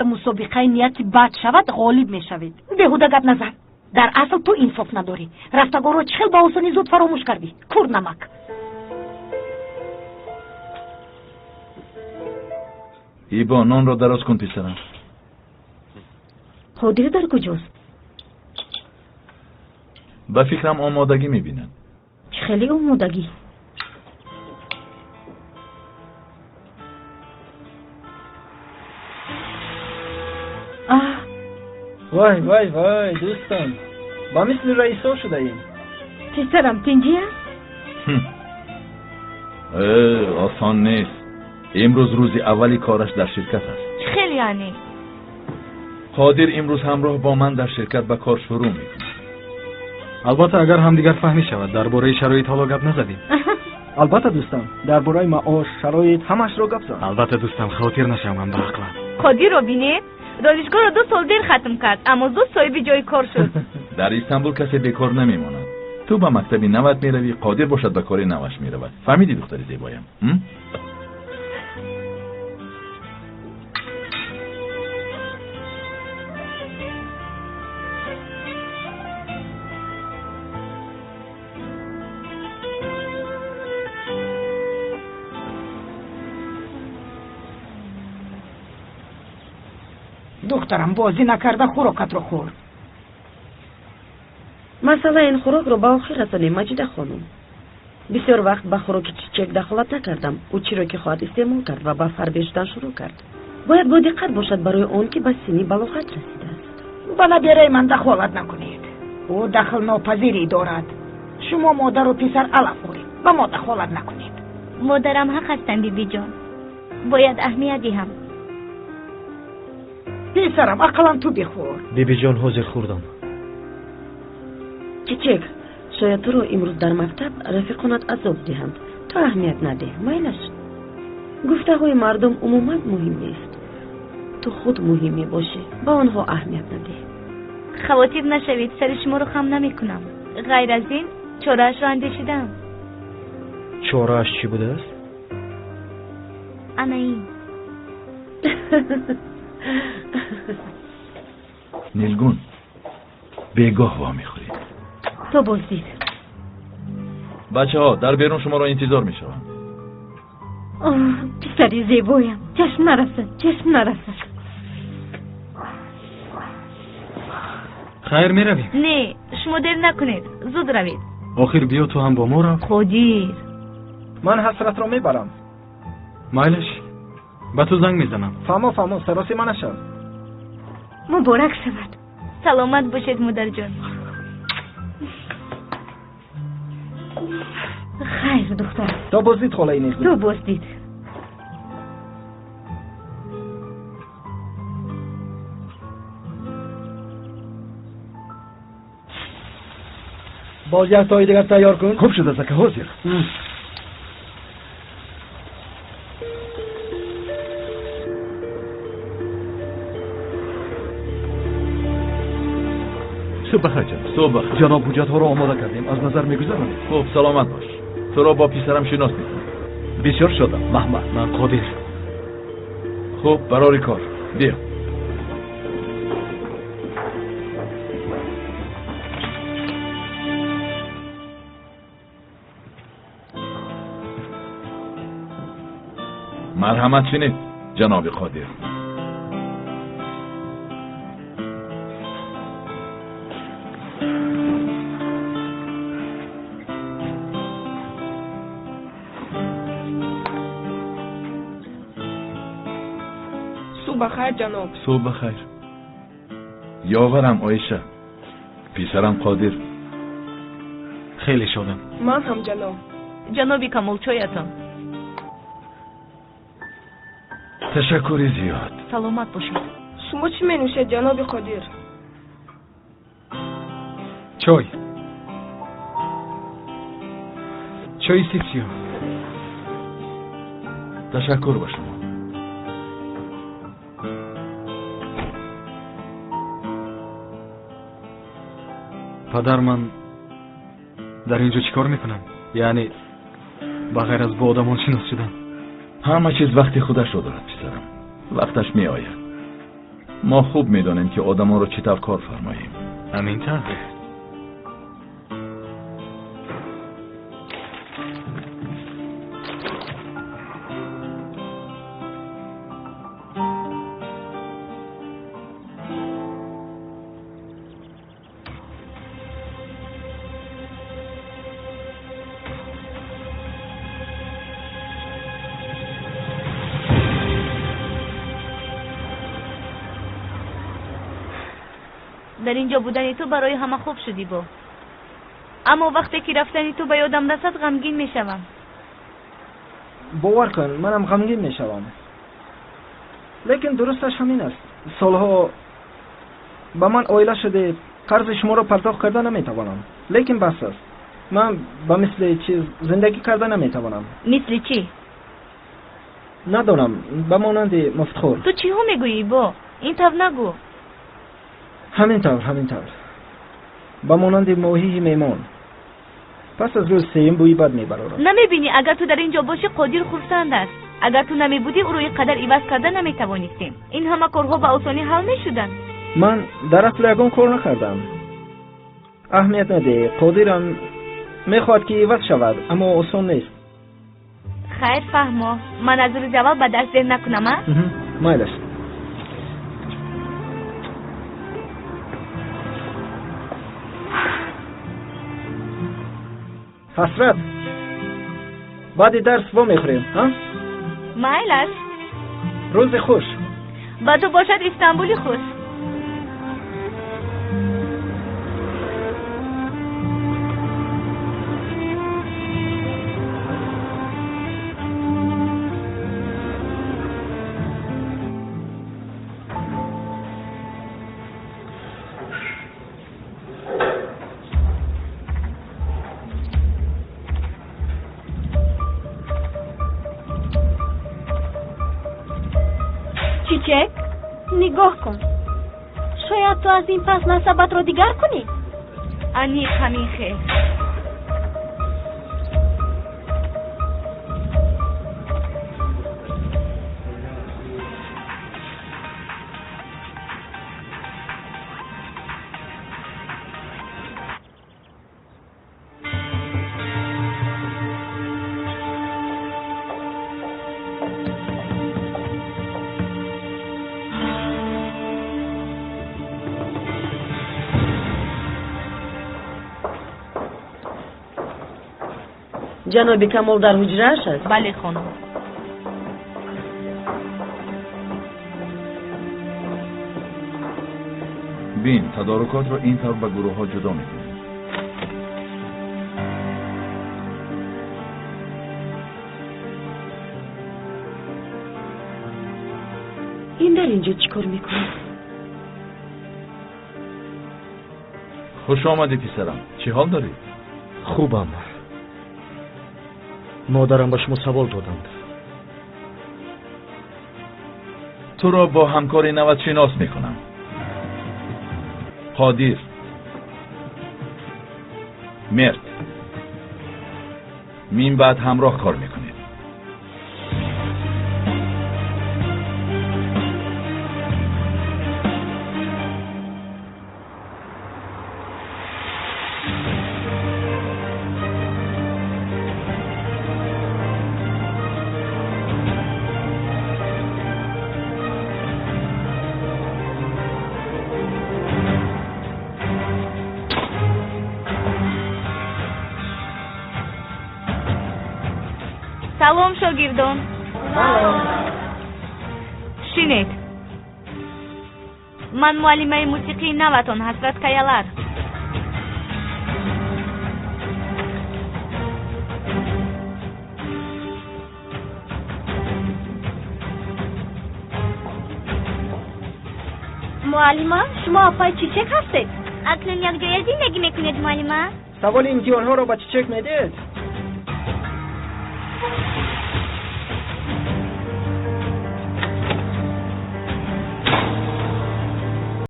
Мусобиқаи нияти бад шавад, ғолиб мешавед. Беҳуда гап назан. Дар асл ту инсоф надорӣ. Рафтагонро чӣ хел ба осонӣ зуд фаромӯш кардӣ? Кур намак. Ибо, нонро дароз кун, писарам. Қодир дар куҷост? Ба фикрам омодагӣ мебинад. Чӣ хеле омодагӣ? Вай, вай, вай, дӯстон, ба мисли раисо шудаем. Писарам, тинҷӣ аст? Осон нест. Имрӯз рӯзи аввали кораш дар ширкат аст. Чӣ хел яъне? Қодир имрӯз ҳамроҳ бо ман дар ширкат ба кор шурӯъ мекунад. Албатта, агар ҳамдигар фаҳмӣ шавад, дар бораи шароит ҳоло гап назадем. Албатта, дӯстам, дар бораи маош, шароит ҳамаашро гап зад. Албатта, дӯстам, хотир нашавам ба ақлам. Қодирро бинед, донишгоҳро 2 сол дер хатм кард, аммо зуд соҳиби ҷои кор шуд. Дар Истанбул касе бекор намемонад. Ту ба мактаби нават меравӣ, Қодир бошад ба кори наваш меравад. Фаҳмидӣ, духтари зебоям? Духтарам, бозӣ накарда хӯрокатро хӯр. Масъалаи ин хӯрокро ба охир расонем, Маҷида хонум. Бисёр вақт ба хӯроки Чичек дахолат накардам. Ӯ чиро ки хоҳад истеъмол кард ва ба фарбе шудан шурӯъ кард. Бояд бо диққат бошад барои он ки ба синни балоғат расидааст. Ба набераи ман дахолат накунед. Ӯ дахлнопазирӣ дорад. Шумо модару писар алаф хӯред, ба мо дахолат накунед. Модарам ҳақ ҳастанд, бибиҷон. Бояд аҳамият диҳам. Писарам, ақаллан ту бихӯр. Бибиҷон, ҳозир хӯрдам. Чичек, шояд туро имрӯз дар мактаб рафиқонат азоб диҳанд. Ту аҳамият надеҳ, майлаш. Гуфтаҳои мардум умуман муҳим нест. Ту худ муҳим мебошӣ, ба онҳо аҳамият надеҳ. Хавотир нашавед, сари шуморо хам намекунам. Ғайр аз ин, чораашро андешидаам. Чорааш чӣ будааст? Ана ин. Нилгун, бегоҳ вомехӯред. То боздид. Бачаҳо, дар берун шуморо интизор мешавам. Писари зебоям, чашм нарасад, чашм нарасад. Хайр, меравем? Не, шумо дер накунед, зуд равед. Охир биё ту ҳам бо мо рав. Қодир, ман ҳасратро мебарам. Майлаш, ба ту занг мезанам. Фаҳмо, фаҳмо, саросима нашав. Муборак шавад. Саломат бошед, модарҷон. Хайр, духтар. То боздид, холаи Нилгун. То боздид. Боз як тои дигар тайёр кун. Хуб шудааст, ака, ҳозир. Субҳ бахайр, ҷаноб. Субҳ бахайр. Ҷаноб, ҳуҷҷатҳоро омода кардем, аз назар мегузаронед. Хуб, саломат бош. Туро бо писарам шинос мекунам. Бисёр шодам, Маҳмад. Ман Қодир. Хуб, барори кор. Биё. Марҳамат чинед, ҷаноби Қодир. Субҳ бахайр, ҷаноб. Субҳ бахайр. Ёварам Оиша, писарам Қодир. Хеле шодам. Ман ҳам, ҷаноб. Ҷаноби Камол, чоятон. Ташаккури зиёд. Саломат бошед. Шумо чӣ менӯшед, ҷаноби Қодир? Чой. Чои сибсиё. Ташаккур ба шумо. Падар, ман дар ин ҷо чӣ кор мекунам? Яъне ба ғайр аз бо одамон шинос шудан. Ҳама чиз вақти худашро дорад, писарам. Вақташ меояд. Мо хуб медонем, ки одамонро чӣ тавр кор фармоем. Ҳамин тавр. Дар ин ҷо будани ту барои ҳама хуб шудӣ бо. Аммо вақте ки рафтани ту ба ёдам расад, ғамгин мешавам. Бовар кун, манам ғамгин мешавам. Лекин дурусташ ҳамин аст. Солҳо ба ман оила шудед, қарзи шуморо пардохт карда наметавонам. Лекин бас аст. Ман ба мисли чиз зиндагӣ карда наметавонам. Мисли чӣ? Надонам, ба монанди муфтхӯр. Ту чиҳо мегӯӣ бо? Ин тавр нагӯ. Ҳамин тавр, ҳамин тавр. Ба монанди моҳии меҳмон. Пас аз рӯзи сеюм бӯи бад мебарорад. Намебинӣ, агар ту дар ин ҷо бошӣ, Қодир хурсанд аст. Агар ту намебудӣ, ӯро ин қадар иваз карда наметавонистем. Ин ҳама корҳо ба осонӣ ҳал мешуданд. Ман дар асл ягон кор накардам. Аҳамият надеҳ, Қодирам мехоҳад, ки иваз шавад, аммо осон нест. Хайр, фаҳмо. Ман аз рӯзи аввал ба дарс дер накунам, а? Майлаш. Ҳасрат, баъди дарс вомехӯрем, ҳа? Майлаш. Рӯзи хуш. Ба ту бошад Истанбули хуш. Чичек, нигоҳ кун. Шояд ту аз ин пас насабатро дигар кунӣ? Аниқ ҳамин хел. Ҷаноби Камол дар ҳуҷрааш аст? Бале, хонум. Бин, тадорукотро ин тавр ба гурӯҳҳо ҷудо мекунем. Ин дар ин ҷо чӣ кор мекунад? Хуш омадӣ, писарам. Чӣ ҳол дорӣ? Хубам. Модарам ба шумо савол доданд. Туро бо ҳамкори нават шинос мекунам. Қодир. Мерт. Мин баъд ҳамроҳ кор мекунед. Салом, шогирдон. Шинед. Ман муаллимаи мусиқии наватон, Ҳасрат Каялар. Муаллима, шумо апаи Чичек ҳастед? Акнун якҷоя зиндагӣ мекунед, муаллима? Саволи имтиҳонҳоро ба Чичек медиҳед?